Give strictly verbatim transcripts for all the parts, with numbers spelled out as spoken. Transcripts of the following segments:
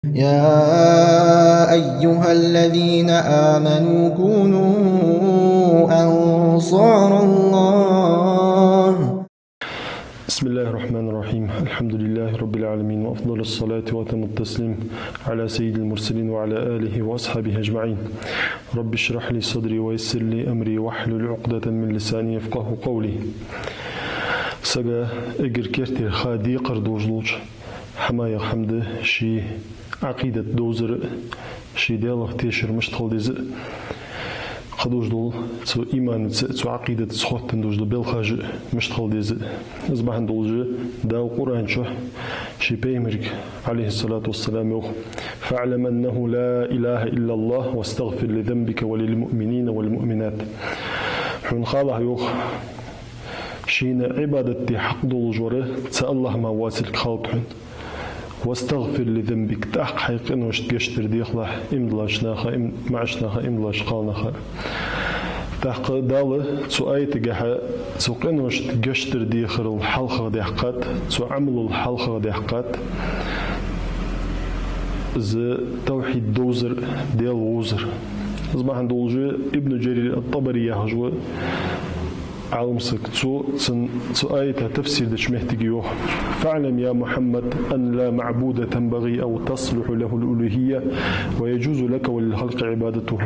يا أيها الذين آمنوا كونوا أنصار الله. بسم الله الرحمن الرحيم. الحمد لله رب العالمين، وأفضل الصلاة وأتم التسليم على سيد المرسلين وعلى آله وأصحابه أجمعين. رب اشرح لي صدري ويسر لي أمري واحلل عقدة من لساني يفقهوا قولي. Сага эггара керттера ха декхар долаш долча хӀамаех хӀама да ший Ӏакъидат довзар а, ший Даьлах тешар мишта хила деза а, кхы долаш дола цу иманаца а, цу Ӏакъидатаца хоттаденна долаш дола белхаш а мишта хила деза а. Из бахьан долаш Дала Къуръан чу ший пайхамарга, عليه الصلاة والسلام, йоах: فاعلم أنه لا إله إلا الله واستغفر لذنبك وللمؤمنين والمؤمنات. Хьона халахь, йоах, шийна Ӏибадат де хьакъ долаш вар цхьа АллахӀ мара воацилга хилийта хьона. واستغفر لذنبك, тӀаккха хьай къиношта гешт дар дехалахь иман долча наха, им-, маӀача наха, иман долча кхалнаха. ТӀаккха Дала цу аятагахьа цу къиношта гешт дар дехарал хьалхагӀа даьккхад, цу Ӏамалал хьалхагӀа даьккхад из тавхьид довзар, Даьла вовзар. Из бахьан долаш Ибн Джарир ат-ТӀабари яхаш ва Ӏалам саг, цо цун, цу аята тафсир деча моттиге йоах: فاعلم يا محمد أن لا معبود تنبغي أو تصلح له الألوهية ويجوز لك وللخلق عبادته.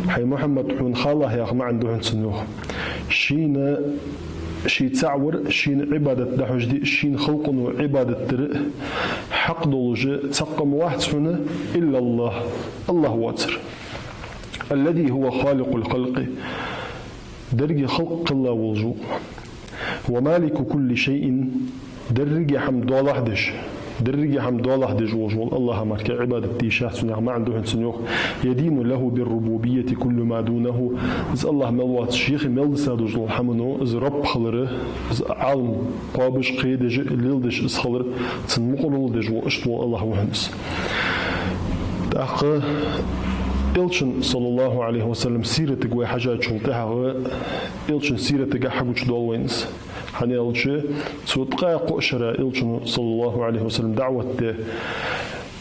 Хьай Мухьаммад, хьона халахь яха маӀан да хьона цун, йоах. Шийна, ший цаӀ вар, шийна Ӏибадат дӀахьош де, шийна халкъо Ӏибадат дар а хьакъ долаш цхьаккха ма вац хьона, إلا الله, АллахӀ воацар. الذي هو خالق الخلق, деррига халкъ кхелла волаш ва. ومالك كل شيء, деррига хӀама доалахьа деш, деррига хӀама доалахьа деш волаш вола АллахӀа мара кхы Ӏибадат де йиш яц хьона яха маӀан да хьона цун, йоах. يدين له بالربوبية كل ما دونه, из АллахӀ мел воацаш, юхе мел дисса долаш дола хӀамано, из Рабб хилар, из Ӏалам кхоабаш, кхедеш, леладеш из хилар, цун мукъарло деш вола, иштта вола АллахӀ ва хьона из. ТӀаккха Элчан, صلى الله عليه وسلم, сиратага вай хьежачул тӀехьагӀа, Элчан сиратагахьа хьагучадоал вайна из. ХӀана аьлча, цу ткъаь кхо шера Элчано, صلى الله عليه وسلم, даӀват даь,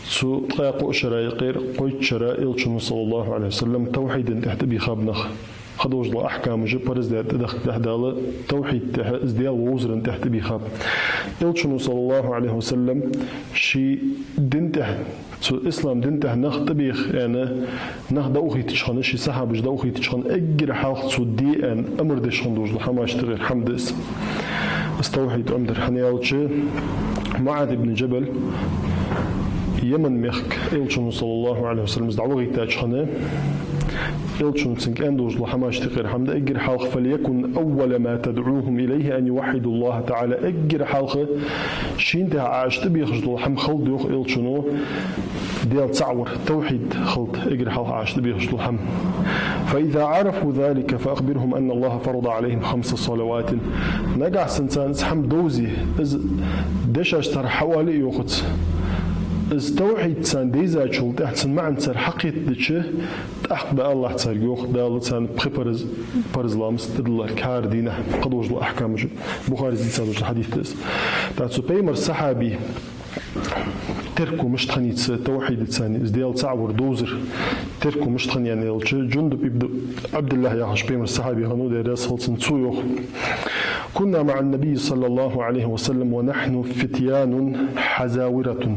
цу ткъаь кхо шера юкъера кхойтта шера Элчано, صلى الله عليه وسلم, тавхьида тӀа тӀабийхаб нах. Кхыдолаш дола ахькамаш а парз даьд тӀадахка тӀехьа Дала, тавхьида тӀа, из Даьла вовзара тӀа тӀабийхаб. Элчано, صلى الله عليه وسلم, ший дина тӀа, цу ислам дина тӀа нах тӀабеха аьнна, нах дӀаухийтача хана, ший сахьабаш дӀаухийтача хана, эггара хьалха цо де аьнна амар деш хинна долаш дола хӀамашта юкъера хӀама да из. Из тавхьид Ӏомадар. ХӀана аьлча, МуӀаз ибн Джабал Йеман мехка Элчано, صلى الله عليه وسلم, из дӀавахийтача хана, Элчано цунга аьнна долаш дола хӀамашта юкъера хӀама да эггара хьалха: فليكن أول ما تدعوهم إليه أن يوحدوا الله تعالى. Эггара хьалха шийна тӀа Ӏа тӀабехаш дола хӀама хилда, йоах Элчано, Даьла цаӀ вар, тавхьид хилда эггара хьалха Ӏа тӀабехаш дола хӀама. فإذا عرفوا ذلك فأخبرهم أن الله فرض عليهم خمس صلوات. Нагахьа санна царна из хӀама довзе, из дешаш цар хьаоале а йоахац, из тавхьид царна дайзачул тӀехьа, цун маӀан цар хьакхетадича, тӀаккха да АллахӀ царга, йоах, Дала царна пхи парз, парз ламаз тӀадиллар кхаьра дийнахьа. Кхыдолаш дола ахькамаш а, Бухарис дийца долаш дола хьадис да из. ТӀаккха цу пайхамара сахьабий терко мишта хиннай цу тавхьида царна, из Даьла цаӀ вар довзар терко мишта хиннай аьлча, Джундуб ибн Ӏабдуллахь яхаш пайхамара сахьабий хиннав, Даьла раьза хилва цунна, цо йоах: كنا مع النبي صلى الله عليه وسلم ونحن فتيان حذاورة.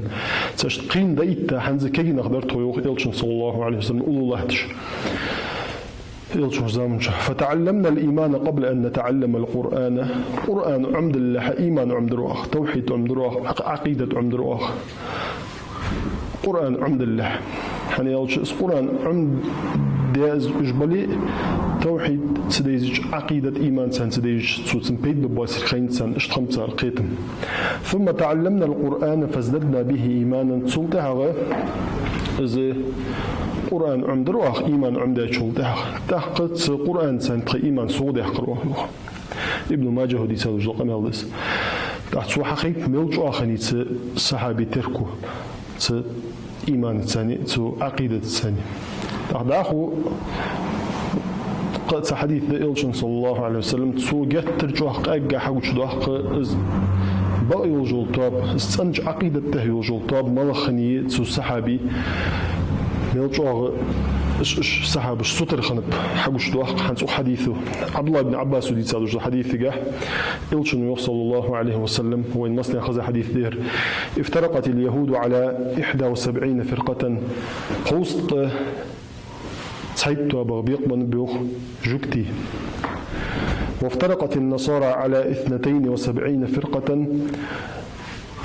Цу иштта кхийна дӀаитта, хӀанз кегий нах дар тхо, йоах, Элчан, صلى الله عليه وسلم, уллув латташ. Элчан заман чу. فتعلمنا الإيمان قبل أن نتعلم القرآن. Къуръан Ӏомадалехьа иман Ӏомадар оаха, тавхьид Ӏомадар оаха, Ӏакъ-, Ӏакъидат Ӏомадар оаха. Къуръан Ӏомадалехьа. ХӀана аьлча, из Къуръан Ӏомадаь из уж бале а, тавхьид ца дайзача, Ӏакъидат, иман царна ца дайзача, цо цунна пайда бергбоацилга хиннад царна, иштта хиннаб цар кхетам. ثم تعلمنا القرآن فازددنا به إيمانا. Цул тӀехьагӀа из Къуръан Ӏомадар оаха, иман Ӏомадаьчул тӀехьагӀа. ТӀаккха цу Къуръанаца тха иман совгӀа даьккхар оаха, йоах. Ибн Маджахьо дийца долаш дола къамаьл да из. ТӀаккха цо хьахайт мел чӀоагӀа хиннай цу сахьабий терко цу иманаца, цу Ӏакъидатаца. ТӀаккха дӀахо кхы а цхьа хьадис да Элчан, صلى الله عليه وسلم, цо геттара чӀоагӀа къаьгга хьагучадоаккх из Бакъ йолаш йола тоаба, из цӀенача Ӏакъидата тӀа йолаш йола тоаба малагӀа хиннай цу сахьабий, мел чӀоагӀа уж, уж сахьабаш сутара хиннаб, хьагучадоаккх хӀанз укх хьадисо. Ӏабдуллахь ибн Ӏаббаса дийцад уж хьадисагахь, Элчано йоах, صلى الله عليه وسلم, вайна массанена хеза хьадис да ер: افترقت اليهود على إحدى وسبعين فرقة. Кховзткъа цхьайтта тоабах бекъабеннаб йоах жугтий. وافترقت النصارى على اثنتين وسبعين فرقة.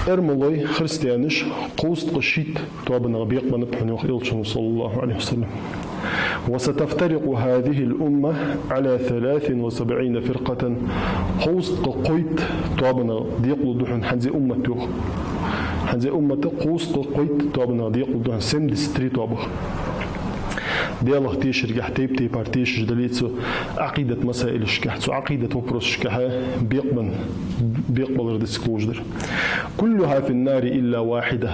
Эрмалой, христианаш, кховзткъа шийтта тоабанах бекъабеннаб хьона йоах Элчано, صلى الله عليه وسلم. وستفترق هذه الأمة على ثلاث وسبعين فرقة. Кховзткъа кхойтта тоабанах декъалургда хьона хӀанз ер уммат йоах. ХӀанз ер уммат кховзткъа кхойтта тоабанах декъалургда хьона, семьдесят три тоабах. Даьлах тешаргахь тайп-тайпара тешаш дале а, цу Ӏакъидата масаилашкахь, цу Ӏакъидата вопросашкахь бекъабенна, бекъабалар да цига ловш дар. كلها في النار إلا واحدة.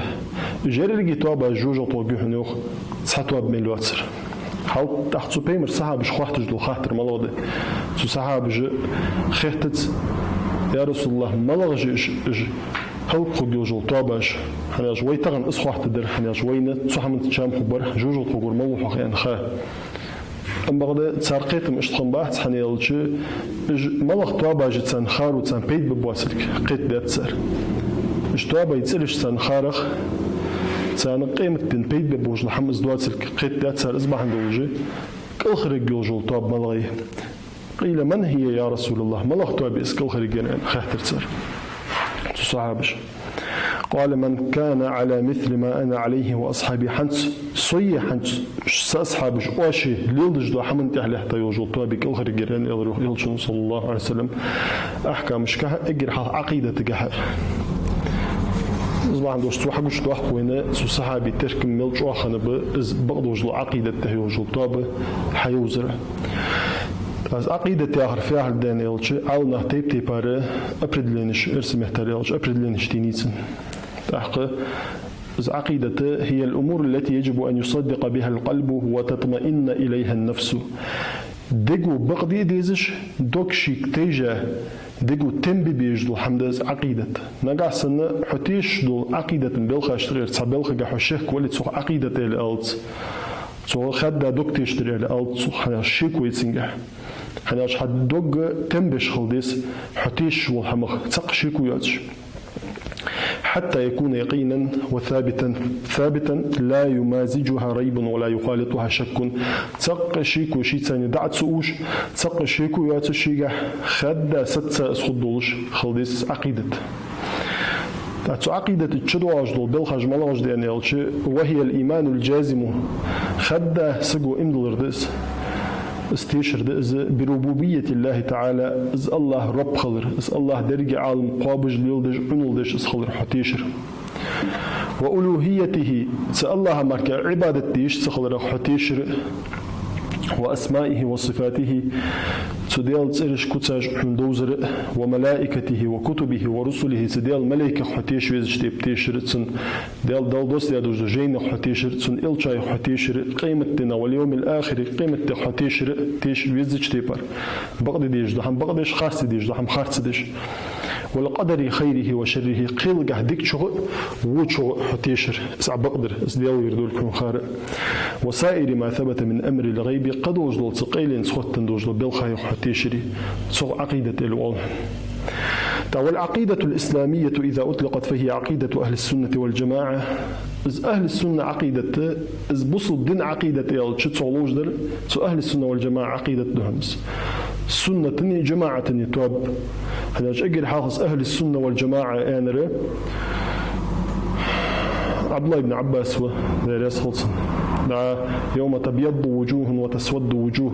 Уж еррига тоабаш жожагӀате гӀоргья хьона йоах, цхьа тоаба мел йоацар. ХӀаьта тӀаккха цу пайхамара сахьабаша хоатташ дола хаттар малагӀа да? Цу сахьабаша хаьттац: يا رسول الله, малагӀаш я уж, уж хӀалакхургйолаш йола тоабаш? ХӀана аьлча вай тахан из хоаттаргдар, хӀана аьлча вайна цу хӀаман чам хургбар, жожагӀате гӀоргвар малав хьо аьнна ха. Амма бакъда цар кхетам иштта хиннабац, хӀана аьлча уж малагӀа тоабаш я царна хару, царна пайда бергбоацилга кхетадаьд цар. Уж тоабий цӀераш царна харах, царна къематдийнахьа пайда бергболаш дола хӀама из доацилга кхетадаьд цар, из бахьан долаш кӀалхаръяргйолаш йола тоаба малагӀа я. قيل من هي يا رسول الله, малагӀа тоаба я из кӀалхаръяргья аьнна хаьттар цар цу сахьабаша. قال من كان على مثل ما أنا عليه وأصحابي. ХӀанз сой, хӀанз са асхьабаша оаш леладеш дола хӀаман тӀехьа лаьтта йолаш йола тоаба я кӀалхаръяргья аьнна, аьлар йоах Элчано, صلى الله عليه وسلم. Ахькамашкахь эггара хьалха Ӏакъидатагахь. Из бахьан долаш цо хьагучадоаккх вайна цу сахьабий теркам мел чӀоагӀа хиннаб из бакъдолаш дола Ӏакъидата тӀа йолаш йола тоаба хьайовзар. Из Ӏакъидат яхар фу яхилга да аьлча, Ӏаламнаха тайп-тайпара определенеш, эрсий меттала аьлча, определенеш дийцад цун. ТӀаккха из Ӏакъидат هي الأمور التي يجب أن يصدق بها القلب وتطمئن إليها النفس. Дего бакъде а дезаш, дог шийга тайжа, дего тем бе безаш дола хӀама да из Ӏакъидат. Нагахь санна хьо тешаш долча Ӏакъидата белхашта тӀера цхьа белхагахь хьо шек вале, цох Ӏакъидат аьле алац. Цох хадда дог тешаш дар аьле алац цох, хӀана аьлча шеко я цунгахь. ХӀана аьлча хьа дог тем беш хила деза хьо тешаш волча хӀамах, цхьаккха шеко йоацаш. حتى يكون يقينا وثابتا، ثابتا لا يمازجها ريب ولا يخالطها شك. Цхьаккха шеко шийца дӀа ца уш, цхьаккха шеко йоацаш шийгахь, хадда саца из хургдолаш хила деза из Ӏакъидат. ТӀаккха цу Ӏакъидата чу доагӀаш дола белхаш малагӀаш да аьлча, وهي الإيمان الجازم. Хадда саго иман диллар да из. Из тешар да из بربوبية الله تعالى, из АллахӀ Рабб хилар, из АллахӀ деррига Ӏалам кхоабаш, леладеш, Ӏунал деш из хилар хьо тешар. وألوهيته, цу АллахӀа мара Ӏибадат де йиш яц хиларах хьо тешар. وأسمائه وصفاته, цу Даьла цӀераш, куцаш хьона довзар. وملائكته وكتبه ورسله, цу Даьла малейкех хьо теша везача тайпара тешар, цун Даьла, Дала доссадаь долча жайнех хьо тешар, цун элчаех хьо тешар, къематдийнах, واليوم الآخر, къематдийнах хьо тешар, теша везача тайпара. Бакъде дезаш дола хӀама бакъдеш, харцде дезаш дола хӀама харцдеш. والقدر خيره وشره, кхелгахь дикачох а, вочох а хьо тешар, из Ӏа бакъдар, из Даьла вер долга хьона хар а. وسائر ما ثبت من أمر الغيب, кхыдолаш дола, цу къайленца хоттаденна долаш дола белхаех хьо тешар, цох Ӏакъидат аьле оал хьона. ТӀаккха والعقيدة الإسلامية إذا أطلقت فهي عقيدة أهل السنة والجماعة. Из ахьлу-сунна Ӏакъидат, из бусалба дина Ӏакъидат аьлча, цох ловш дар, цу ахьлу-сунна вал-джамаӀа Ӏакъидат да хьона из. Суннатани, джамаӀатани тоаба. ХӀана аьлча эггара хьалха из ахьлу-сунна вал-джамаӀа аьннар Ӏабдуллахь ибн Ӏаббас ва, Даьла раьза хилва цунна. ДӀа, يوم تبيض وجوه وتسود وجوه.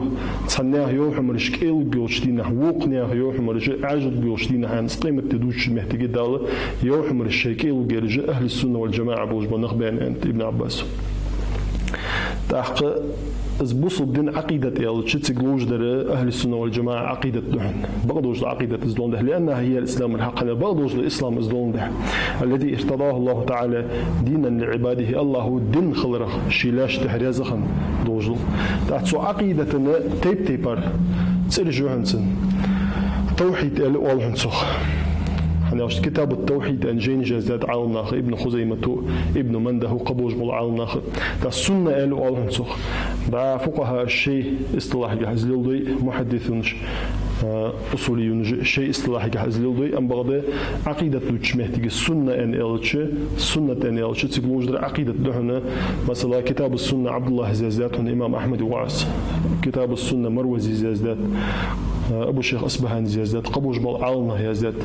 Цхьан наьха йовхьамараш кӀайлургйолча дийнахьа, вокха наьха йовхьамараш Ӏаьржлургйолча дийнахьа, аьнна, из къематди дувцача моттиге Дала йовхьамараш шоай кӀайлургъяр уж ахьлу-сунна вал-джамаӀа болаш бола нах ба, аьннад Ибн Ӏаббаса. ТӀаккха из бусалба дина Ӏакъидат аьлча, цига ловш дар ахьлу-сунна вал-джамаӀа Ӏакъидат да хьона. Бакъдолаш дола Ӏакъидат из доландаь. لأنها هي الإسلام الحق, хӀана аьлча бакъдолаш дола ислам из доландаь. الذي ارتضاه الله تعالى دينا لعباده, АллахӀа дин хиларах ший лаьшта тӀа раьза хинна долаш дола. ТӀаккха цу Ӏакъидата тайп-тайпара цӀераш я хьона цун. Тавхьид аьле оал хьона цох. Аьлча, «Китабу т-Тавхьид» аьнна жайнаш яздаьд Ӏаламнаха, Ибн Хузаймата, Ибн Мандаха, кхы болаш бола Ӏаламнаха. ТӀаккха сунна аьле оал хьона цох. ДӀа фукъахӀа шоай истилахьагахьа из леладой, мухьаддисунаша, а, усулиюнаша шоай истилахьагахьа из леладой, амма бакъда Ӏакъидат дувцача моттиге сунна аьнна аьлча, суннат аьнна аьлча, цига лувш дар Ӏакъидат да хьона. Масала, «Китабу ссунна» Ӏабдуллахьас яздаьд хьона, имам Ахьмада воӀас. «Китабу ссунна» Марвазис яздаьд, а, Абу Шайх АсбахӀанис яздаьд, кхы болаш бола Ӏаламнаха яздаьд.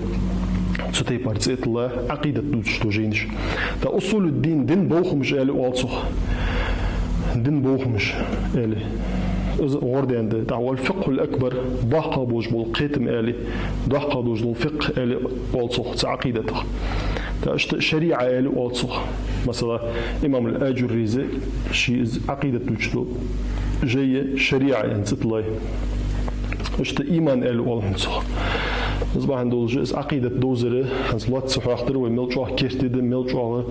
Цу тайпара цӀи а тилла, Ӏакъидат дувцаш дола жайнаш. ТӀаккха «Усулуддин», дина бовхамаш аьле оал цох. Дина бовхамаш аьле. Из гӀор даьнна да. ТӀаккха «Валь-фикъхӀуль-акбар», доккхагӀа болаш бола кхетам аьле, доккхагӀа долаш дола фикъхӀ аьле оал цох цу Ӏакъидатах. ТӀаккха иштта «Шариа» аьле оал цох. Масала, имам аль-Аджуррийс ший из Ӏакъидат дувцаш дола жай «Шариа» аьнна цӀи тиллай. Иштта «Иман» аьле оал хьона цох. Из бахьан долаш, из Ӏакъидат довзар, хӀанз лоацца хьоахадир вай, мел чӀоагӀа керте да, мел чӀоагӀа,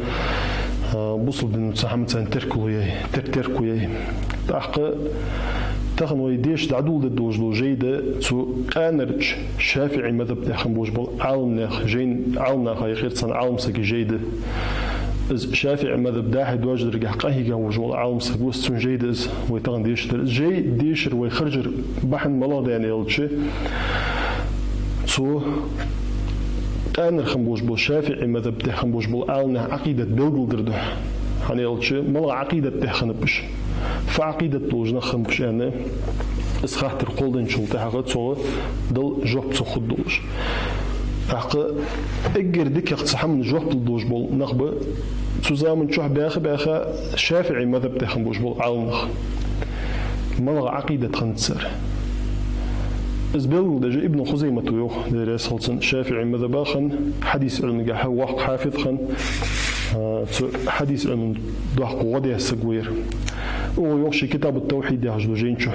а, бусалба дино цу хӀаманца теркал яьй, тер-, терко яьй. ТӀаккха тахан вай деша дӀадоладергдолаш дола жай да цу къаьнарча ШафиӀий мазхӀаб тӀа хинна болаш бола Ӏаламнаьха жай, Ӏаламнаха юкъера цхьан Ӏаламсага жай да. Из ШафиӀий мазхӀаб дӀа-хьа доажадаргахьа къахьийга волаш вола Ӏаламсаг ва из, цун жай да из, вай тахан дешаш дар. Из жай дешар вай хержар бахьан малагӀа да аьлча, цу къаьнара хинна болаш бола, ШафиӀий мазхӀаб тӀа хинна болаш бола Ӏаламнаьха Ӏакъидат белгалдергда. ХӀана аьлча, малагӀа Ӏакъидат тӀа хиннаб уж, фу Ӏакъидат долаш нах хиннаб уж аьнна, из хаттар кхолладенначул тӀехьагӀа цох дала жоп цох хургдолаш. ТӀаккха эггара дикагӀа цу хӀаман жоп лургдолаш бола нах ба цу заман чухь баьха-баьха ШафиӀий мазхӀаб тӀа хинна болаш бола Ӏаламнах. МалагӀа Ӏакъидат хиннад цар? Из белгалдеш Ибн Хузаймата йоах, Даьла раьза хилва цунна, ШафиӀий мазхӀаба хинна, хьадис Ӏилмагахьа воккха хьафиз хинна, а, цу хьадис Ӏилман доккха гӀо даь саг ва ер. Укхо йоах ший «Китабу т-Тавхьид» яхаш долча жайна чу: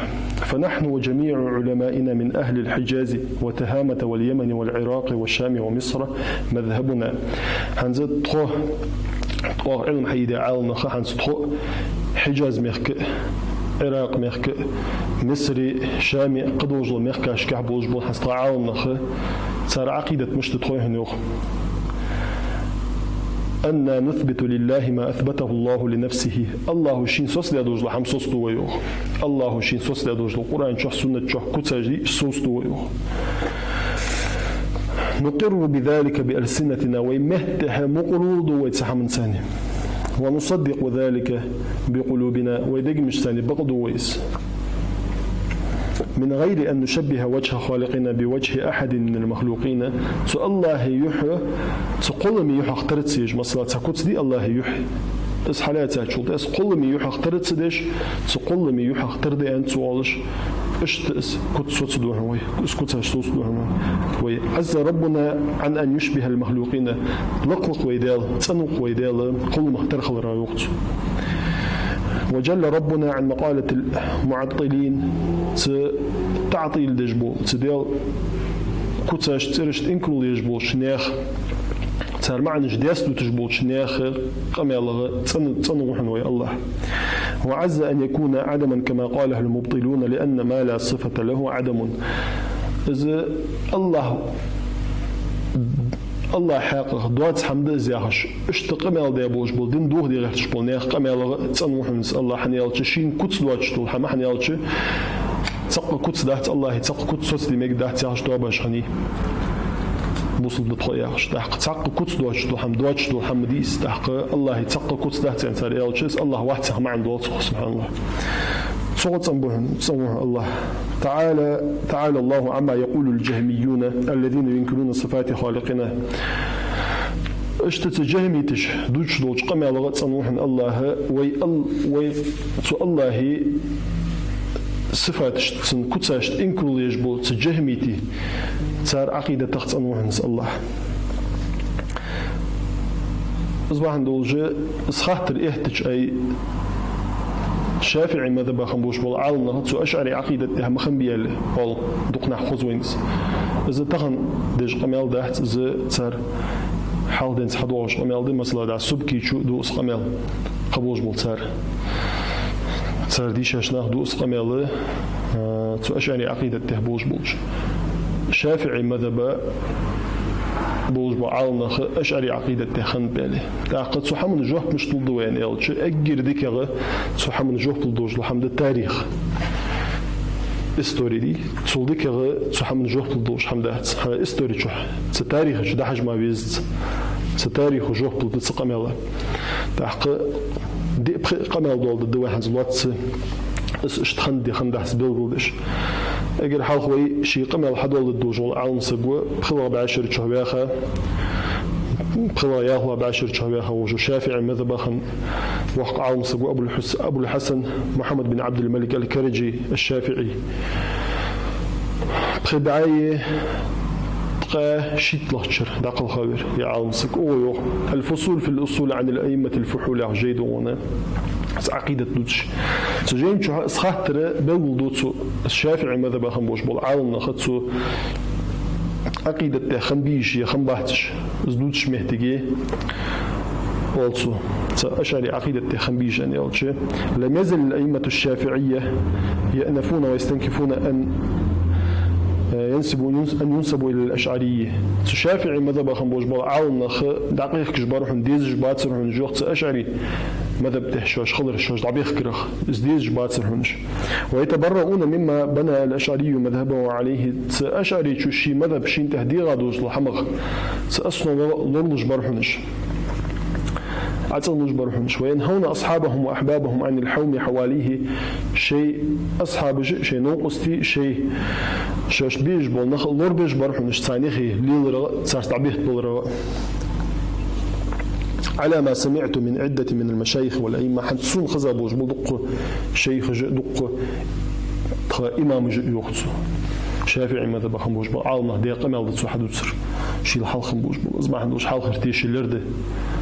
«فنحن وجميع علماؤنا من أهل الحجاز وتهامة واليمن والعراق والشام ومصر مذهبنا». ХӀанз тхо, тхох Ӏилма хьаийдаь Ӏаламнах, хӀанз тхо Хьиджаз мехка, Ӏиракъ мехка, Мисри, Шами, кхыдолча мехкашкахь болаш бола хӀанз тха Ӏаламнах, цар Ӏакъидат мишта да тхоай хьона йоах. «أنا نثبت لله ما أثبته الله لنفسه». АллахӀа шийна соцадаь долаш дола хӀама соцаду вай йоах. АллахӀа шийна соцадаь долаш дола Къуръан чухь, суннат чухь куцаш дий, соцаду вай йоах. «نقر بذلك بألسنتنا», вай меттахьа мукъарло ду вай цу хӀаманца. «ونصدق ذلك بقلوبنا», вай дегашца бакъду вай из. «من غير أن نشبه وجه خالقنا بوجه أحد من المخلوقين». Цу АллахӀа юхь цу кхоллама юхьах тара ца еш, масала, цхьа куц дий АллахӀа юхь, из хьалаьцачул тӀехьа, из кхоллама юхьах тара ца деш, цу кхоллама юхьах тара да аьнна ца оалаш, иштта из куц соцаду хьона вай, из куцаш соцаду хьона вай. «عز ربنا عن أن يشبه المخلوقين». Лакхва-кх вай Даьла, цӀена-кх вай Даьла кхолламах тара хиларах, йоах цо. «وجل ربنا عن مقالة المعطلين». Цу таӀтӀил деш бола, цу Даьла куцашта, цӀерашта инкарло еш болча наьха, цар маӀанаш дестуташ болча наьха къамаьлагара цӀена, цӀена ва хьона вай АллахӀ. «وعز أن يكون عدما كما قاله المبطلون لأن ما لا صفة له عدم». Из АллахӀ, АллахӀа хьакъехьа доаца хӀама да из яхаш, иштта къамаьл даь болаш бола, дин дохаде гӀерташ бола наьха къамаьлагара цӀена ва хьона из АллахӀ, хӀана аьлча шийна куц доацаш дола хӀама, хӀана аьлча цхьаккха куц дац АллахӀа, цхьаккха куц соцаде мегаргдац яхаш тоабаш хиннай. Бусалба да тхо яхаш. ТӀаккха цхьаккха куц доацаш дола хӀама, доацаш дола хӀама дий из, тӀаккха АллахӀа цхьаккха куц дац аьнна цар аьлча, из АллахӀ вац яха маӀан доал цох, субхьаналлахӀ. Цох цӀена ба хьона, цӀена ва хьона АллахӀ. «تعالى، تعالى الله عما يقول الجهميون الذين ينكرون صفات خالقنا». Иштта цу жахӀмиташа дувцаш долча къамаьлагара цӀена ва хьона АллахӀ, вай Ал-, вай цу АллахӀа сифаташта, цун куцашта инкарло еш бола цу жахӀмитий, цар Ӏакъидатах цӀена ва хьона из АллахӀ. Из бахьан долаш, из хаттар эттача, ай, ШафиӀий мазхӀаба хинна болаш бола Ӏаламнах цу ашӀарий Ӏакъидат тӀа ма хиннабий аьле, оал дукха наха хоза вайна из. Из тахан деш къамаьл дац, из цар хьалха денз хьадоагӀаш къамаьл да, масала, дӀа Субкичо ду из къамаьл, кхы болаш бола цар. Цар дийшача наха ду из къамаьл, а, цу ашӀарий Ӏакъидат тӀа болаш болча. ШафиӀий мазхӀаба болаш бола Ӏаламнах ашӀари Ӏакъидат тӀа хиннаб аьле. ТӀаккха цу хӀаман жоп мишта лургда вайна аьлча, эггара дикагӀа цу хӀаман жоп лургдолаш дола хӀама да тарих. Истори дий, цул дикагӀа цу хӀаман жоп лургдолаш хӀама дац. ХӀана, истори чу, цу тариха чу дӀахьажа ма везац. Цу тариха жоп лургда цу къамаьла. ТӀаккха диъ-пхиъ къамаьл доаладергда вай хӀанз лоацца, из иштта хиннад е хиннадац белгалдеш. Эггара хьалха вай ший къамаьл хьадоаладергдолаш вола Ӏаламсаг ва, пхелагӀа бӀаьшера чу ваьха, пхелагӀа-ялхлагӀа бӀаьшера чу ваьха волаш ва, ШафиӀий мазхӀабах хинна воккха Ӏаламсаг ва Абул-Хьус-, Абул-Хьасан Мухьаммад бин Ӏабдул-Малик аль-Караджи аш-ШафиӀий. Пхи бӀаьи ткъаь шийтталагӀча шера дӀакхелха вар ер Ӏаламсаг. Укхо йоах: «الفصول في الأصول عن الأئمة الفحول», яхаш жай да укхун, из Ӏакъидат дувцаш. Цу жайна чу из хаттар белгалду цо, ШафиӀий мазхӀабах хинна болаш бола Ӏаламнах цу Ӏакъидат тӀа хиннабий уж е хиннабац уж, из дувцача моттиге оал цо, цу ашӀари Ӏакъидат тӀа хиннабий уж аьнна аьлча: «لم يزل الأئمة الشافعية يأنفون ويستنكفون أن ينسبوا، أن ينسبوا إلى الأشعرية». Цу ШафиӀий мазхӀабах хинна болаш бола Ӏаламнах дӀакъехкаш бар хьона, дезаш бацар хьона уж, йоах, цу ашӀари мазхӀаба тӀа шоаш хилар, шоаш дӀабехкарах, из дезаш бацар хьона уж. «ويتبرؤون مما بنى الأشعري مذهبه عليه». Цу ашӀаричо ший мазхӀаб шийна тӀа дегӀа долаш дола хӀамах цу основа лоралуш бар хьона уж, ӀацӀенлуш бар хьона уж. «وينهون أصحابهم وأحبابهم عن الحوم حواليه». Шоай асхьабаш а, шоай новкъостий а, шоай, шоашта безаш бола нах а лорабеш бар хьона уж, царна юхе леларах а, царца дӀабетталарах а. «على ما سمعت من عدة من المشايخ والأئمة». ХӀанз сона хеза болаш бола дуккха шайхаш а, дуккха тха имамаш а, йоах цо. ШафиӀий мазхӀабах хинна болаш бола Ӏаламнах даь къамаьл да цо хьадувцар, шийла хьалха хинна болаш бола. Из бахьан долаш хьалхара тешал ер да.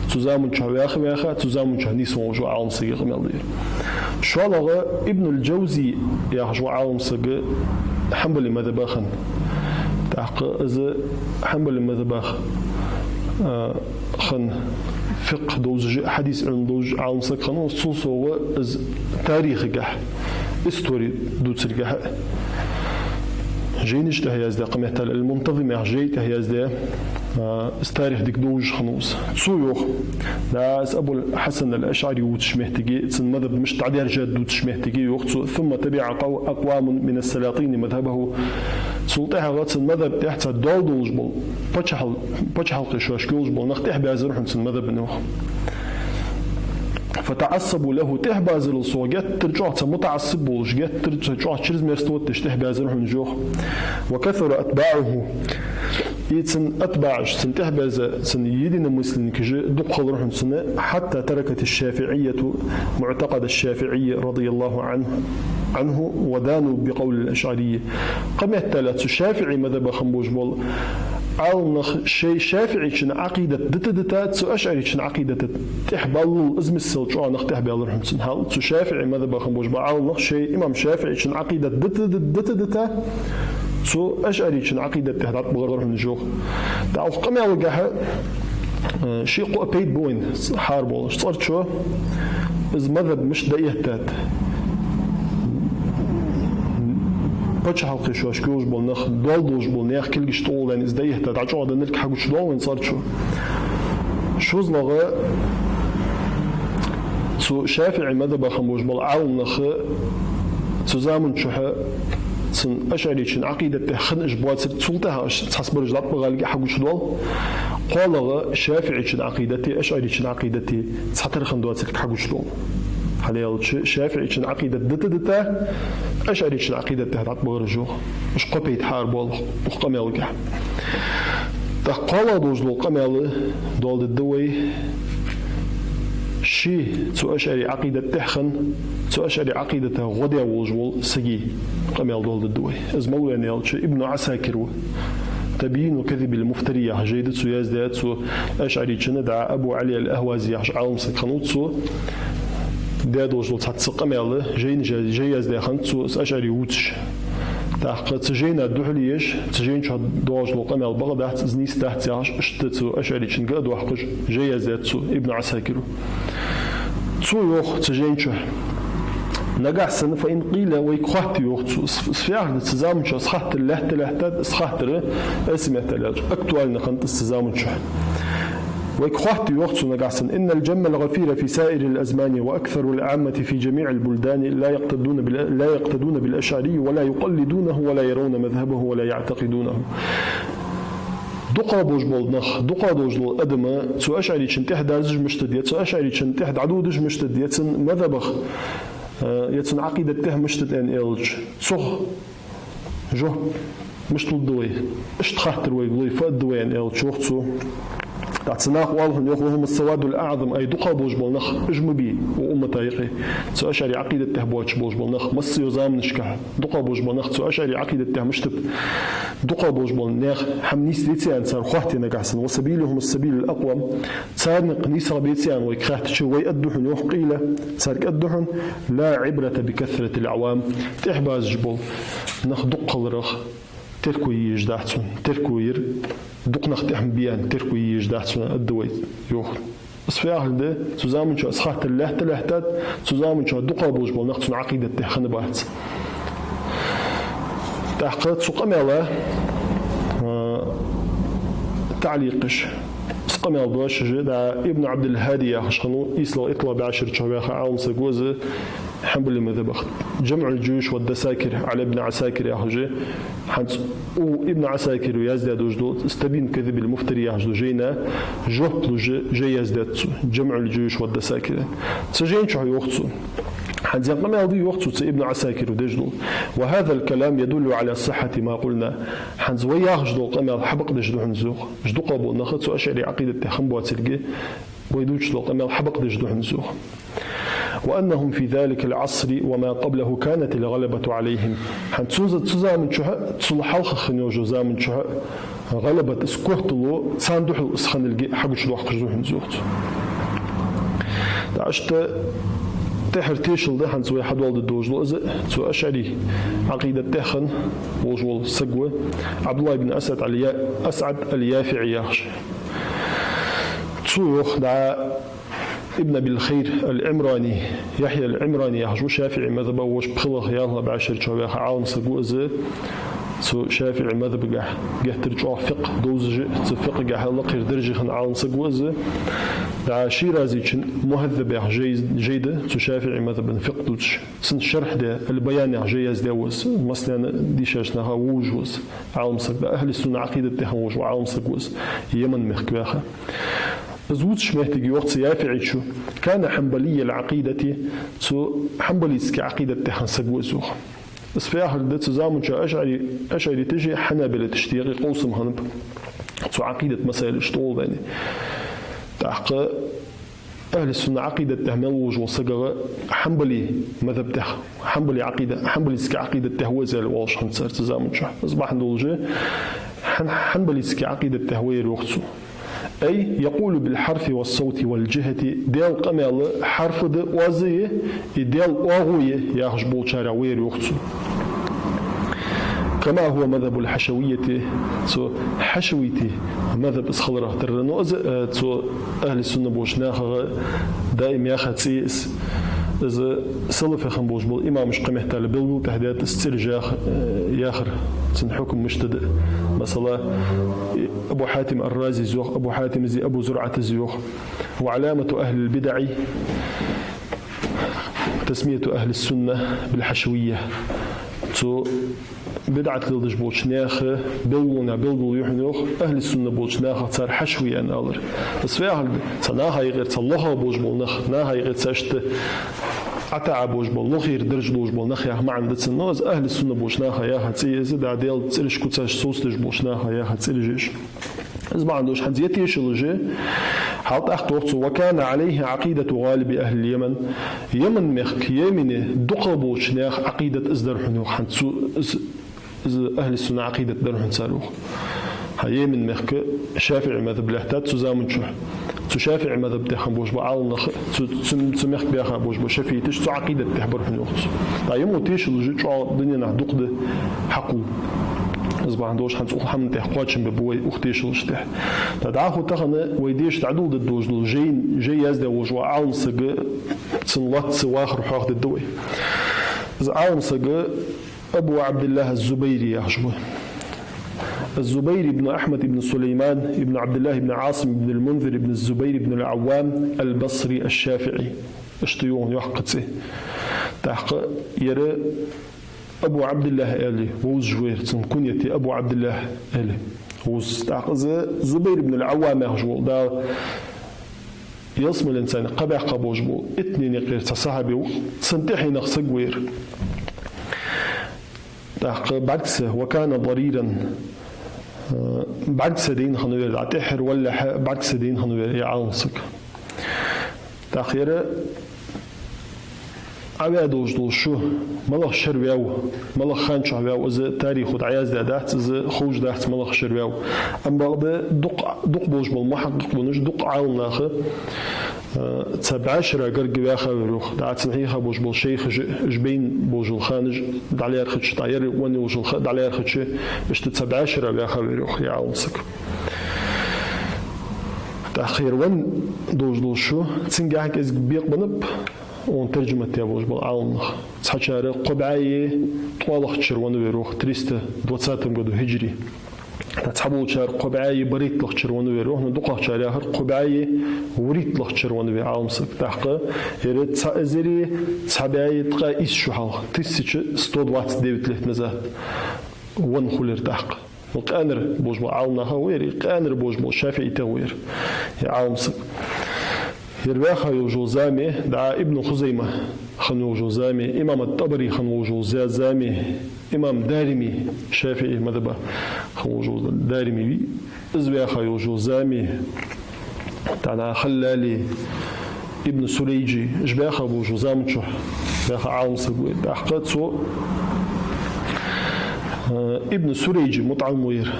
Цу заман чу ваьха-ваьха, цу заман чу нийсвенна волаш вола Ӏаламсага къамаьл да ер. ШоллагӀа Ибнуль-Джавзи яхаш вола Ӏаламсаг хьанбали мазхӀабах хинна. ТӀаккха из хьанбали мазхӀабах, а, хинна, фикъхӀ довзаш а, хьадис Ӏилма довзаш а Ӏаламсаг хиннав из. Цул совгӀа из тарихагахьа, истори дувцаргахьа а жайнаш тӀехьа яздаь, кхы меттел «Аль-Мунтазим» яхача жай тӀехьа яздаь, а, из тарих дика довзаш хиннав из. Цо йоах, да, из Абул-Хьасан аль-АшӀари вувцача моттиге, цун мазхӀаб мишта дӀадаьржад дувцача моттиге йоах цо: «ثم تبعه قو-، أقوام من السلاطين مذهبه». Цул тӀехьагӀа цун мазхӀаба тӀа цхьа доал долаш бола, паччахьал-, паччахьалкхе шоаш кхоллаш бола нах тӀехьабаьзар хьона цун мазхӀабана, йоах. «فتعصبوا له», тӀехьабазарал совгӀа геттара чӀоагӀа цхьа мутаӀассиб волаш, геттара цхьа чӀоагӀа чрезмерство деш тӀехьабаьзар хьона уж, йоах. «وكثر أتباعه». И цун атбаӀаш, цунна тӀехьабаьза, цун единомысленникаш а дукха хилар хьона цунна, «حتى تركت الشافعية معتقد الشافعي رضي الله عنه، عنه ودانوا بقول الأشعرية». Кхы меттел цу ШафиӀий мазхӀабах хинна болаш бола Ӏаламнах шоай ШафиӀийчун Ӏакъидат дита-дита, цу АшӀарийчун Ӏакъидата тӀехьабаллал, из миссел чӀоагӀа нах тӀехьабаьлар хьона цунна. ХӀаьта цу ШафиӀий мазхӀабах хинна болаш бола Ӏаламнах шоай имам ШафиӀийчун Ӏакъидат дита-дита, дита-дита, цу АшӀарийчун Ӏакъидата тӀехьа дӀатӀабахар хьона уж, йоах. ТӀаккха укх къамаьлагахьа, э, ши-кхо пайда ба вайна хьаарабоалаш. Цхьарчо, из мазхӀаб мишта дӀаэттад, паччахьалкхе шоаш кхоллаш бола нах, доал долаш бола наьха кулгашта тӀагӀолла из дӀаэттад, дӀачӀоагӀденнилга хьагучадоал вайна цхьарчо. ШозлагӀа, цу ШафиӀий мазхӀабах хинна болаш бола Ӏаламнах цу заман чухьа цун АшӀарийчун Ӏакъидата тӀехьа хинна уж боацилга, цул тӀехьа уж цхьабараш дӀатӀабахалга хьагучадоал. КхоалагӀа, ШафиӀийчун Ӏакъидати АшӀарийчун Ӏакъидати цхьатарра хинна доацилга хьагучадоал. ХӀана аьлча ШафиӀийчун Ӏакъидат дита-дита, АшӀарийчун Ӏакъидата тӀехьа дӀатӀабахар уж, йоах. Уж кхо пайда хьаарабоал укх къамаьлагахьа. ТӀаккха кхоалагӀа долаш дола къамаьл доаладергда вай, ший цу АшӀарий Ӏакъидата тӀехьа хинна, цу АшӀарий Ӏакъидата гӀо даь волаш вола сага къамаьл доаладергда вай. Из малав аьлча Ибну Ӏасакир ва. «تبيين كذب المفتري» яха жай да цо яздаь, цу АшӀарийчун, да, Абу Ӏали аль-АхӀвази яхаш Ӏаламсаг хиннав цо. Даь долаш дола цхьацца къамаьл, жайна жа-, жай яздаь хиннад цо, из АшӀари вувцаш. ТӀаккха цу жайна духьале еш, цу жайна чу доагӀаш дола къамаьл бакъ дац, из нийса дац яхаш, иштта цу АшӀарийчунга а доаккхаш, жай яздаьд цо, Ибну Ӏасакира. Цо йоах цу жайна чу: Нагахьа санна, فإن قيل, вайга хоатте, йоах цо. Из, из фу яхар да, цу заман чухь из хаттар лаьтта-лаьттад, из хаттар, эсмета лаьтта, актуальни хиннад из цу заман чухь. Вайга хоатте, йоах цо, нагахьа санна: إن الجم الغفير في سائر الأزمان وأكثر العامة في جميع البلدان لا يقتدون بال-، لا يقتدون بالأشعري ولا يقلدونه ولا يرون مذهبه ولا يعتقدونه. Дукха болаш бола нах, дукха долаш дола адам, цу ашӀарийчун тӀехьа дерзаш мишта да, цу ашӀарийчун тӀехьа дӀадодаш мишта да, цун мазхӀабах, э, е цун Ӏакъидат тӀехьа мишта да аьнна аьлча, цох жоп мишта лургда вай? Иштта хаттар вайга лой, фу аргда вай аьнна аьлча, йоах цо. ТӀаккха цу наха оал хьона, йоах: وهم السواد الأعظم, ай, дукха болаш бола нах, уж ма бий укх уммата юкъе. Цу ашӀарий Ӏакъидат тӀехьа боацаш болаш бола нах, массайолча заманашка дукха болаш бола нах цу ашӀарий Ӏакъидат тӀехьа мишта ба? Дукха болаш бола нах хӀама нийса деций аьнна цар хоатте нагахьа санна, وسبيلهم السبيل الأقوم, цар никъ нийсагӀа беций аьнна вайга хаьттача, вай аргда хьона, йоах, قيل, царга аргда хьона: لا عبرة بكثرة العوام, тӀехьабазаш бола нах дукха хиларах терко е езаш дац хьона, терко яр, дукха нах тӀехьа ма бий аьнна терко е езаш дац хьона, аргда вай, йоах. Из фу яхар да, цу заман чухь из хаттар лаьтта-лаьттад, цу заман чухь дукха болаш бола нах цун Ӏакъидат тӀехьа хиннабац. ТӀаккха цу къамаьла, а, таӀликъаш, из къамаьл дош же, да, Ибн Ӏабдул-ХӀади яхаш хиннав, ийслагӀа-итлагӀа бӀаьшера чухь ваьха Ӏалам саг ва из, хьанбали мазхӀабах. جمع الجيوش والدساكر على ابن عساكر яхаш же, хӀанз укх Ибн Ӏасакира яздаь долаш дола, из Табйин кадзибил муфтари яхаш дола жайна жоп луш жай яздаьд цо, جمع الجيوش والدساكر. Цу жайна чухь йоах цо. ХӀанз ер къамаьл да, йоах цо, цу Ибн Ӏасакира деш дола: وهذا الكلام يدل على صحة ما قلنا. ХӀанз вай яхаш дола къамаьл хьабакъдеш да хьона из, йоах. Уж дукха бола нах цу ашӀарий Ӏакъидат тӀехьа хиннабоацилга вай дувцаш дола къамаьл хьабакъдеш да хьона из, йоах. وأنهم في ذلك العصر وما قبله كانت الغلبة عليهم. ХӀанз цу, цу заман чухь, цул хьалха хинна йолча заман чухь гӀалабат, из котало царна духьал из хинналга хьагучадоаккхаш да хьона из, йоах цо. ТӀаккха иштта тӀеххьара тешал да хӀанз вай хьадоаладе долаш дола из, цу ашӀарий Ӏакъидат тӀехьа хинна волаш вола саг ва Ӏабдуллахь ибн Асад аль-Я-, Асад аль-ЯфиӀи яхаш. Цо йоах, да, Ибн Абил-Хайр аль-Ӏимрани, Яхья аль-Ӏимрани яхаш ва, шафиӀий мазхӀаба воша пхелагӀа-ялхлагӀа бӀаьшера чухь ваьха Ӏалам саг ва из, цу шафиӀий мазхӀабагахь геттара чӀоагӀа фикъхӀ довзаш, цу фикъхӀагахь лакхера дарже хинна Ӏалам саг ва из. Да, Ширазийчун Мухьаззаб яха жай, жай да, цу шафиӀий мазхӀаба фикъхӀ дувцаш. Цун шархь де, аль-Баян яха жай яздаь ва из, массанена дийшача наха вувш ва из, Ӏалам саг да, ахӀлу сунна Ӏакъидат тӀехьа волаш вола Ӏалам саг ва из, Йемен мехка ваьха. Из вувцача моттиге йоах цу ЯфиӀийчо: كان حنبلي العقيدة, цо хьанбалитски Ӏакъидат тӀехьа хинна саг ва из, йоах. Из фу яхар да, цу заман чухь ашӀари-, ашӀариташи хьанабилаташи юкъе къовсам хиннаб цу Ӏакъидат масаилашта тӀагӀолла вайна. ТӀаккха ахӀлу сунна Ӏакъидат тӀехьа мел волаш вола саг хьанбали мазхӀаб тӀехьа, хьанбали Ӏакъида-, хьанбалитски Ӏакъидат тӀехьа ва из аьнна оалаш хиннад цар цу заман чухь. Из бахьан долаш, хьан-, хьанбалитски Ӏакъидат тӀехьа ва ер, йоах цо. أي يقول بالحرف والصوت والجهة, Даьла къамаьл хьарф да, оаз я, и Даьла оагӀув я яхаш болчарех ва ер, йоах цо. كما هو مذهب الحشوية, цу хьашавитий мазхӀаб из хиларах тара. Но из, э, цу ахӀлу сунна болча нахага даим яха цӀи я из. Из салафий хинна болаш бола имамаша кхаметтел белгал тӀехьа даьд из цӀераш яха-, э, яхар, цун хьукам мишта да. Масала, Абу Хьатим ар-Рази из йоах, Абу Хьатим из, Абу ЗурӀат из йоах. وعلامة أهل البدع تسمية أهل السنة بالحشوية. Цу бидӀат леладеш болча наьха белгалонех белгало я хьона, йоах, ахӀлу сунна болча нахах цар хьашви аьнна алар. Из фу яхар да? Цу наха юкъера цхьа лоха болаш бола нах, наха юкъера цхьа иштта ӀатаӀа болаш бола, лохера дарже долаш бола нах яха маӀан да цун. Но из ахӀлу сунна болча наха яха цӀи я из, да, Даьла цӀераш куцаш совцадеш болча наха яха цӀераш я уж. Из бахьан долаш хӀанз ер тешал же, хьалтӀаккха йоах цо: وكان عليه عقيدة غالب أهل اليمن. Йемен мехка, Йемене дукха болча наьха Ӏакъидат из дар хьона, йоах, хӀанз цу, из, из ахӀлу сунна Ӏакъидат дар хьона цар, йоах. ХӀа, Йемен мехка шафиӀий мазхӀаб лаьттад цу заман чухь. Цу шафиӀий мазхӀаб тӀехьа болаш бола Ӏалам нах, цу, цу, цу мехка баьха болаш бола шафиӀиташ цу Ӏакъидат тӀехьа бар хьона, йоах цо. ТӀаккха ер мо тешал же чӀоагӀа дунен тӀа дукха да хьакхувл. Из бахьан долаш хӀанз укх хӀаман тӀа кхоачам бергба вай, укх дешалашта тӀа. ТӀаккха дӀахо тахан вай деша дӀадоладергдолаш дола жайна, жай яздаь волаш вола Ӏалам саг, цун лоаца вахар хьоахадергда вай. Из Ӏалам саг Абу Ӏабдиллахь аз-Зубайри яхаш ва. الزبير بن أحمد بن سليمان بن عبد الله بن عاصم بن المنذر بن الزبير بن العوام البصري الشافعي. Иштта йоагӀа йоккха цӀи. ТӀаккха ер Абу Ӏабдиллахь аьле вовзаш ва ер, цун куньят я Абу Ӏабдиллахь аьле вовзаш. ТӀаккха из Зубайр ибн ал-Ӏаввам яхаш вола, Дала ялсмален цунна кхаъ баьккха болаш бола, итт наьна юкъера цхьа сахьаби ва, цун тӀехьенах саг ва ер. ТӀаккха бӀаргса, وكان ضريرا, э, бӀаргса дайна хиннав ер, дӀа тӀеххьара валалехьа бӀаргса дайна хиннав ер, ер Ӏалам саг. ТӀаккха ер Ӏаваь долаш дола шу малагӀча шера ваьв, малагӀча хана чухь ваьв, из тарихо дӀаяздаь дац, из ховш дац малагӀча шера ваьв. Амма бакъда дукха, дукха болаш бола мухьаккъикъ ванаш, дукха Ӏаламнаха, э, цхьа бӀаь шера гарга ваьха вар йоах. ДӀа цунна хьийха болаш бола шайхаш а, уж байна болаш бола ханаш а дӀалаьрхӀача, дӀа ер венна волаш вола ха а дӀалаьрхӀача, иштта цхьа бӀаь шера ваьха вар йоах ер Ӏалам саг. ТӀаккха ер венна долаш дола шу цунгахьа кӀезига бекъабеннаб, укхун таржамат даь болаш бола Ӏаламнах. Цхьачар кхо бӀаьи ткъоалагӀча шера венна вар йоах, триста двадцатом году хиджри. ТӀаккха цхьаболчар кхо бӀаьи барайтталагӀча шера венна вар йоах, но дукхагӀчар яхар кхо бӀаьи вурийтталагӀча шера венна ва ер Ӏалам саг. ТӀаккха ер цхьа эзари цхьа бӀаьи ткъаь ийс шу хьалха, тысяча сто двадцать девять лет назад, венна хул ер тӀаккха. Ва къаьнара болаш бола Ӏаламнахах ва ер, и къаьнара болаш бола шафиӀитех ва ер, ер Ӏалам саг. Ер ваьха йолаш йола зама, дӀа Ибн Хузайма хинна волаш йола зама, имам ат-ТӀабари хинна волаш йола за-, зама, имам Дарими, шафиӀий мазхӀаба хинна волаш йола Дарими вий, из ваьха йолаш йола зама, тахан Халлали, Ибн Сурайджи, уж баьха болаш бола заман чухь ваьха Ӏалам саг ва ер. ТӀаккха цо, э, Ибн Сурайджи мутаӀалим ва ер.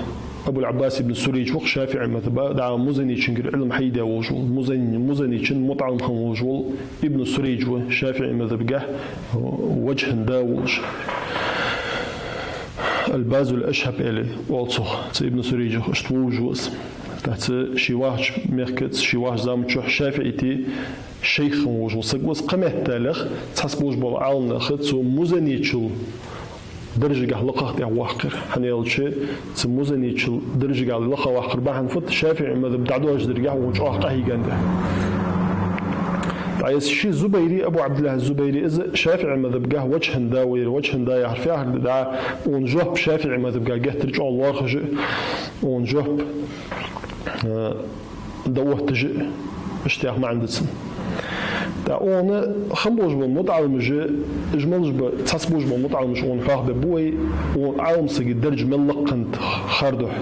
Абул-Ӏаббас ибн Сурайдж ва-кх шафиӀий мазхӀаба, дӀа Музаничунгара Ӏилма хьаийдаь волаш вола, Музани-, Музаничун мутаӀалим хинна волаш вола Ибн Сурайдж ва шафиӀий мазхӀабагахь ваджхӀан да волаш. Аль-Базуль Ашхьаб аьле оал цох, цу Ибн Сурайджах, иштта вовзаш ва из. ТӀаккха цу ший вахача мехка, цу ший вахача заман чухь шафиӀитий шайх хинна волаш вола саг ва из. Кхыметтел цхьаболаш бола Ӏаламнах цу Музаничул даржагахь лакхагӀа тӀехваккхар. ХӀана аьлча, цу Музаничул даржагахь лакхаваккхара бахьан фуд, шафиӀий мазхӀаб дӀадоажадаргахь укхо чӀоагӀа къахьийгад. ТӀаккха из ший Зубайри, Абу Ӏабдиллахь Зубайри, из шафиӀий мазхӀабагахь ваджхӀан да ва ер, ваджхӀан да яхар фу яхар да, дӀа укхун жоп шафиӀий мазхӀабагахь геттара чӀоагӀа лоархӀаш а, укхун жоп, э, дӀаотташ а, иштта яха маӀан да цун. ТӀаккха укхун хинна болаш бола мутаӀалимаш, уж малаш ба, цхьаболаш бола мутаӀалимаш укхунна хьоахабергба вай, укхун Ӏалам сага дарж мел лакха хиннад хар духьа.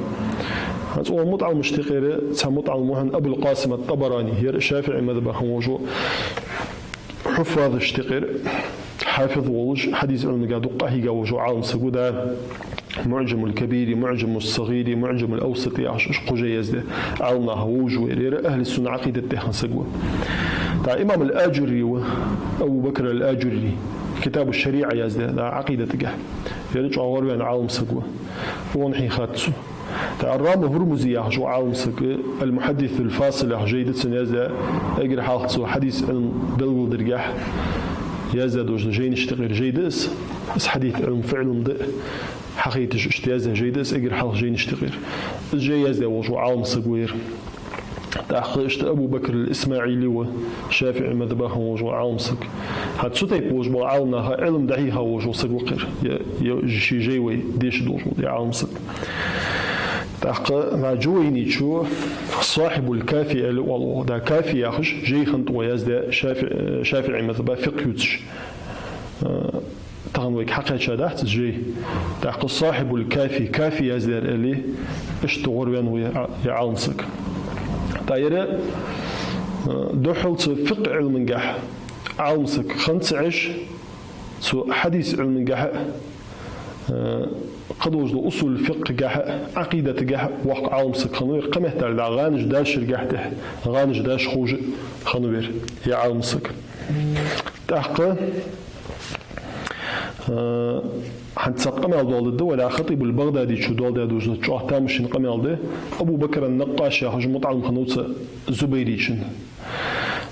ХӀанз укхун мутаӀалимашта юкъера цхьа мутаӀалим ва хьона Абул-Къасим ат-ТӀабарани, ер шафиӀий мазхӀабах хинна волаш вола, хьуффазашта юкъера хьафиз волаш, хьадис Ӏилмага дукха къахьийга волаш вола Ӏалам саг ва, да, МуӀджамуль-Кабири, МуӀджамус-СагӀири, МуӀджамуль-Авсати яхаш уж кхо жай яздаь, Ӏаламнаха вовзаш ва ер, ер ахӀлу-сунна Ӏакъидат тӀехьа хинна саг ва. ТӀаккха имам аль-Аджурри ва, Абу Бакр аль-Аджурри, Китабу-шшариӀа яздаь, да, Ӏакъидатагахь. Ер чӀоагӀа гӀорваьнна Ӏалам саг ва. Укхунна хьийхад цо. ТӀаккха ар-Рама Гьурмузи яхаш ва Ӏалам саг, аль-Мухьаддисуль-фасил яхаш жай да цун яздаь, эггара хьалха цо хьадис Ӏилма белгалдергахь яздаь долаш дола жайнашта юкъера жай да из. Из хьадис Ӏилма фу Ӏилма да хьахайташ иштта яздаь жай да из, эггара хьалха жайнашта юкъера. Из жай яздаь волаш вола Ӏалам саг ва ер. ТӀаккха иштта Абу Бакр аль-ИсмаӀили ва, шафиӀий мазхӀабах хинна волаш вола Ӏалам саг. ХӀанз цу тайпа волаш бола Ӏаламнаха Ӏилма дӀахьийха волаш вола саг ва-кх ер, е, е ший жай вай деша долаш вола ер Ӏалам саг. ТӀаккха вай Джувайничо Сахьибуль-Кафи аьле оал укхох. Да, Кафи яхаш жай хиннад укхо яздаь шафи-, шафиӀий мазхӀаба фикъхӀ ювцаш. Э, тахан вайга хьакхаьча дац из жай. ТӀаккха Сахьибуль-Кафи, Кафи яздаьр аьле, иштта гӀорваьнна ва ер, ер Ӏалам саг. ТӀаккха ер, э, духхьал цу фикъхӀ Ӏилмангахь Ӏалам саг хинна ца Ӏеш, цу хьадис Ӏилмангахь а, э, кхыдолаш дола усуль-фикъхӀагахь а, Ӏакъидатагахь а воккха Ӏалам саг хиннав ер, кхыметтел дӀа гӀанаш дашаргахь тӀехьа, гӀанаш даша ховш а хиннав ер, ер Ӏалам саг. ТӀаккха, Э, хӀанз цхьа къамаьл доаладу, вай Хатибул БагӀдадичо доаладаь долаш да, чӀоагӀа тамашийна къамаьл да. Абу Бакр ан-Накъаш яхаш мутаӀаллим хиннав цу Зубайрийчун.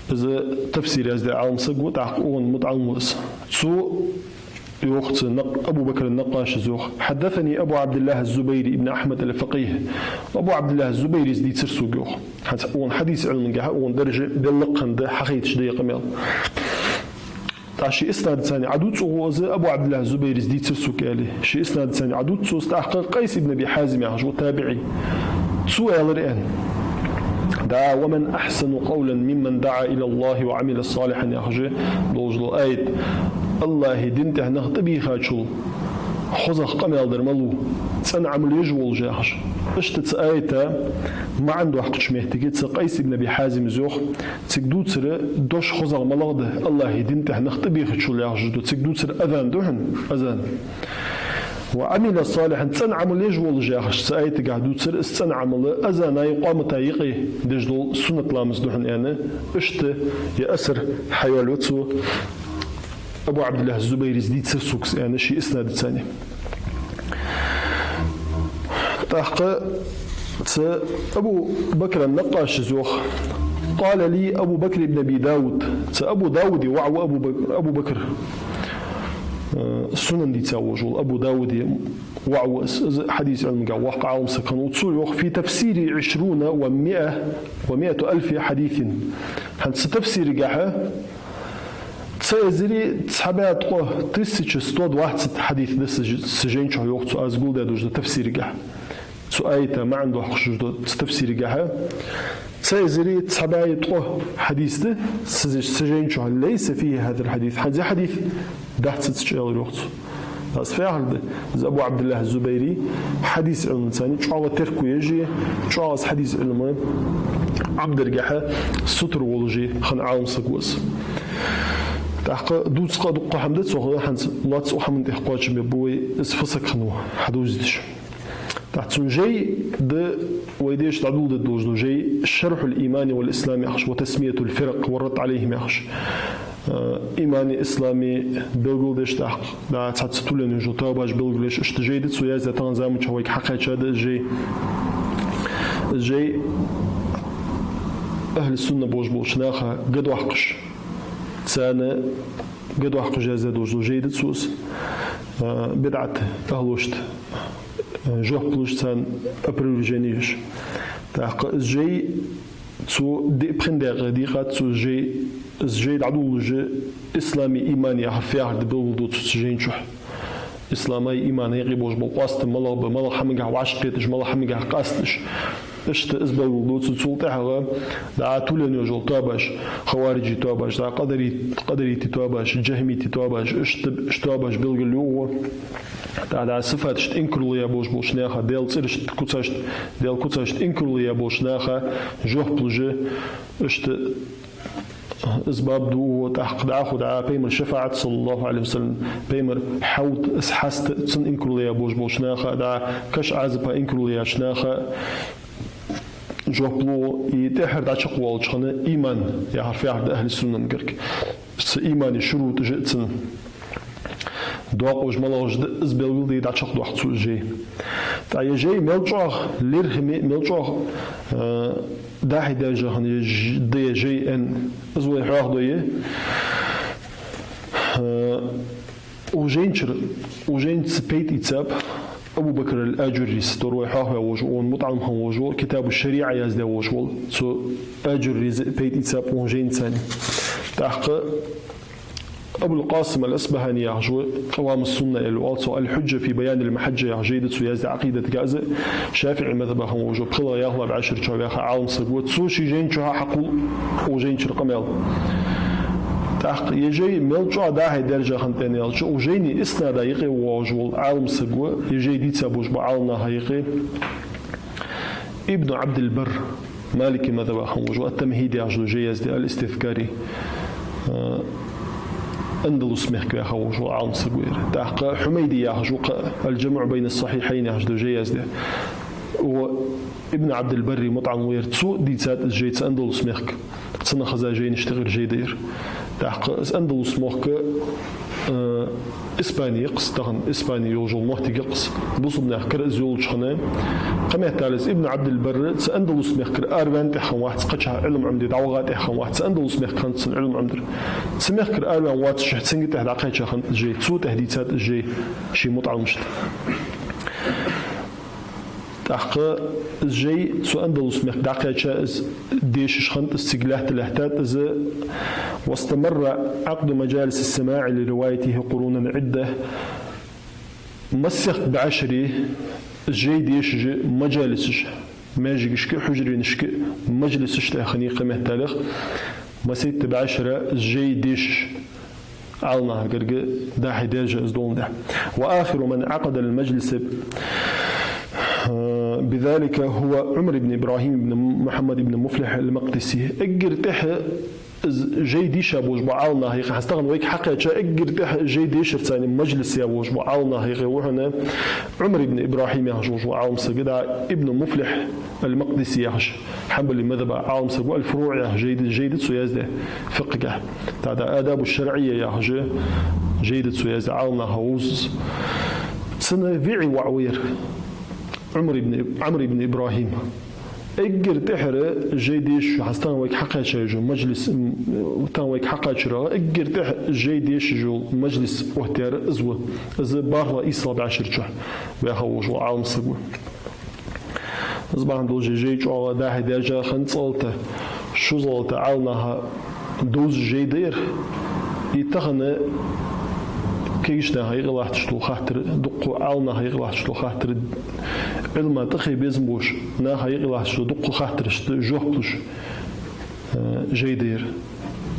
Из тафсир яздаь Ӏалам саг ва, тӀаккха укхун мутаӀаллим ва из. Цо йоах цу Накъ-, Абу Бакр ан-Накъашас йоах: «حدثني أبو عبد الله الزبيري بن أحمد الفقيه». Абу Ӏабдуллахь Зубайрис дийцар сога, йоах. ХӀанз укхун хьадис Ӏилмангахьа укхун даржа белла хиннад, хьахайташ да ер къамаьл. ТӀаккха ший иснадацани Ӏадувц укхо из, Абу Ӏабдуллахь Зубайрис дийцар сога, аьле. Ший иснадацани Ӏадувц цо из, тӀаккха Къайс ибн Аби Хьазим яхаш ва табиӀий. Цо аьлар, аьнна. Да, «ومن أحسن قولا ممن دعا إلى الله وعمل صالحا» яхаш долаш дола аят. АллахӀа дина тӀа нах тӀабийхачул хозагӀа къамаьл дар малув? ЦӀена Ӏамал еш волаш яхаш. Иштта цу аята маӀан доаккхача моттиге цу Къайс ибн Аби Хьазимас йоах, цига дувцар дош хозагӀа малагӀа да, АллахӀа дина тӀа нах тӀабийхачул яхаш да. Цига дувцар азан да хьона, азан. «وعمل صالحا», цӀена Ӏамал еш волаш яхаш, цу аятагахьа дувцар из цӀена Ӏамал, азанаи къаматаи юкъе деш дола суннат ламаз да хьона, аьнна, иштта ер асар хьайоалаю цо, Абу Ӏабдуллахь Зубайрис дийцар сога из, аьнна, ший иснадацани. ТӀаккха цу Абу Бакр ан-Накъашас йоах: «قال لي أبو بكر بن أبي داود». Цу Абу Дауда воӀ ва Абу Бак-, Абу Бакр. Э, Сунан дийца волаш вола Абу Дауда воӀ ва из, из хьадис Ӏилмангахьа воккха Ӏалам саг хиннав. Цо йоах: «في تفسيري عشرون ومائة، ومائة ألف حديث». ХӀанз цу тафсирагахьа цхьа эзари цхьа бӀаь ткъо, тысяча сто двадцать хьадис да са ж-, са жайна чу, йоах цо, аз гулдаь долаш долча тафсирагахьа. Цу аята маӀан доаккхаш долаш долча тафсирагахьа цхьа эзари цхьа бӀаь ткъо хьадис да са, са жайна чу. «ليس فيه هذا الحديث». ХӀанз ер хьадис дац цу чу, аьлар, йоах цо. Аз фу яхар да, из Абу Ӏабдуллахь Зубайри хьадис Ӏилманцани чӀоагӀа терко еш, чӀоагӀа из хьадис Ӏилма Ӏомадаргахьа сутара волаш хинна Ӏалам саг ва из. ТӀаккха дувца къа дукха хӀама да цох, хӀанз лоацца укх хӀаман тӀа кхоачам бергба вай, из фу саг хиннав хьадувзадеш. ТӀаккха цун жай да, вай дешаш дӀадоладе долаш дола жай, «شرح الإيمان والإسلام» яхаш, «وتسمية الفرق والرد عليهم» яхаш. Э, имани, ислами белгалдеш, тӀаккха, да, цхьацца тувленна йола тоабаш белгалъеш, иштта жай да цо яздаь, тахан заман чу вайга хьакхаьчад из жай. Из жай ахӀлу сунна болаш болча наха гӀадваккхаш, царна гӀадваккхаш яздаь долаш дола жай да цо из. Э, бидӀат ахӀлошта, э, жоп луш, царна опровержени еш. ТӀаккха из жай цо диъ пхен даькъе дийкъад цо из жай, из жай дӀадоладеш, ислами, имани яхар фу яхар да белгалду цо цу жайна чу. Исламаи иманаи юкъе болаш бола къоастам малагӀа ба, малагӀча хӀамангахьа вӀашагӀкхеташ, малагӀча хӀамангахьа къасташ. Иштта из белгалду цо. Цул тӀехьагӀа, да, тувленна йола тоабаш, хавариджий тоабаш, да, къадари-, къадаритий тоабаш, джахӀмитий тоабаш, иштта, иштта тоабаш белгалъю укхо. Да, да, сифаташта инкарло яь болаш болча наха, Даьла цӀерашта куцашта, Даьла куцашта инкарло яь болча наха жоп луш, иштта из баб ду укхо. ТӀаккха дӀахо, да, пайхамара шафаӀат, صلى الله عليه وسلم, пайхамара хьавд, из хьаст, цун инкарло яь болаш болча наха, да, каша Ӏазапа инкарло яьча наха жоп лу укхо. И тӀеххьара дӀачакхвоалача хана иман яхар фу яхар да ахӀлу суннан гарга. Цу имана шурутӀаш а, цун доакъош малагӀаш да, из белгалде дӀачакхдоаккх цо из жай. ТӀаккха ер жай мел чӀоагӀа лерхӀаме, мел чӀоагӀа, э, дӀа-хьа даьржа хинна я ж-, да ер жай, аьнна, из вай хьоахадой. Э, укх жайна чура, укх жайнца пайда ийцаб Абу Бакр ал-Аджуррис, тора вай хьоахаваь волаш вола, укхун мутаӀаллим хинна волаш вола, «Китабу шшариӀа» яздаь волаш вола цу Аджуррис пайда ийцаб укх жайнцани. ТӀаккха Абул-Къасим ал-АсбахӀани яхаш ва, «Къаваму ссунна» аьле оал цох, «Аль-Хьуджа фи баянил махьаджа» яхаш жай да цо яздаь Ӏакъидатага. Из ШафиӀий мазхӀаба хинна волаш вола, пхелагӀа-ялхлагӀа бӀаьшерча ваьха Ӏалам саг ва. Цо ший жайна чухь хьакхувл укх жайна чура къамаьл. ТӀаккха ер жай мел чӀоагӀа дӀа-хьа даьржа хиннад, аьнна, аьлча, укх жайна иснада юкъе воагӀаш вола Ӏалам саг ва, ер жай дийца болаш бола Ӏаламнаха юкъе Ибн Ӏабдил-Барр, Маликий мазхӀаба хинна волаш вола, «Ат-Тамхьид» яхаш дола жай яздаь, «Аль-Истизкарий», э, Андалус мехка ваьха волаш вола Ӏалам саг ва ер. ТӀаккха Хьумайди яхаш ва кхы, «Аль-ДжамӀу байна ссахьихьайн» яхаш дола жай яздаь. Ва Ибн Ӏабдил-Барри мутаӀаллим ва ер, цо дийцад из жай цу Андалус мехка. Цунна хеза жайнашта юкъера жай да ер. ТӀаккха из Андалус мохк Э, Испани я-кх из тахан, Испани йолаш йола моттиг я-кх из. Бусалба наьха кара из йолча хана, кхыметтел из Ибн Ӏабдил-Барр цу Андалус мехкара араваьнна тӀехьа хинна вац, кхычахьа Ӏилма Ӏомаде дӀаваха тӀехьа хинна вац, цу Андалус мехка хиннад цун Ӏилма Ӏомадар. Цу мехкара араваьнна воацаш, цунга тӀехьа дӀакхаьча хиннад из жай, цо тӀехьа дийцад из жай ший мутаӀалимашта. ТӀаккха из жай цу Андалус мехка дӀакхаьча, из дешаш хиннад, из цига лаьтта лаьттад из. واستمر عقد مجالس السماع لروايته قرونا عدة. Массехк бӀаьшере из жай дешаш мажалисаш, маьждигашка, хьужаренашка мажлисаш тӀехьа хиннай кхыметтел. Массайтта бӀаьшера из жай дешаш Ӏаламнаха гарга дӀахьо даьржа из доландаь. وآخر من عقد المجلس بذلك هو عمر بن إبراهيم بن محمد بن مفلح المقدسي. Эггара тӀехьа из жай дийша болаш бола Ӏаламнах юкъе, хӀанз тахан вайга хьакхаьча, эггара тӀехьа жай дешарца мажлис яь волаш бола Ӏаламнах юкъе ва хьона Ӏумар ибн ИбрахӀим яхаш волаш вола Ӏаламсаг, да, ибн Муфлихь аль-Макъдиси яхаш. Хьанбали мазхӀаба Ӏаламсаг ва, аль-ФуруӀ яха жай да, жай да цо яздаь фикъхӀагахь. ТӀаккха Адабу шарӀия яха жай, жай да цо яздаь, Ӏаламнаха вовзаш. Цун виӀий воӀ ва ер, Ӏумар ибн, Ӏамр ибн ИбрахӀим. Эггара тӀехьара жай дешаш, хӀанз тахан вайга хьакхаьча йола мажлис, м, тахан вайга хьакхаьчарах, эггара тӀехьа жай дешаш йола мажлис оттаяьр из ва. Из бархӀлагӀа-ийслагӀа бӀаьшер чу ваьха волаш вола Ӏаламсаг ва. Из бахьан долаш жай чӀоагӀа дӀахьо даьржа хиннад цкъа-кх, шозлагӀа-кх Ӏаламнаха довзаш жай да ер. И тахан кагийча наха юкъе латташ дола хаттар, дукха Ӏаламнаха юкъе латташ дола хаттар, Ӏилма тӀахе безам болаш наха юкъе латташ дола дукха хаттарашта жоп луш, э, жай да ер.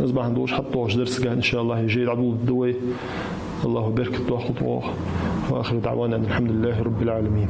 Из бахьан долаш хьатӀадоагӀача дарсага, иншааллахӀ, жай дӀадоладергда вай. АллахӀа беркат доаккхалда оаха. وآخر دعوانا أن الحمد لله رب العالمين.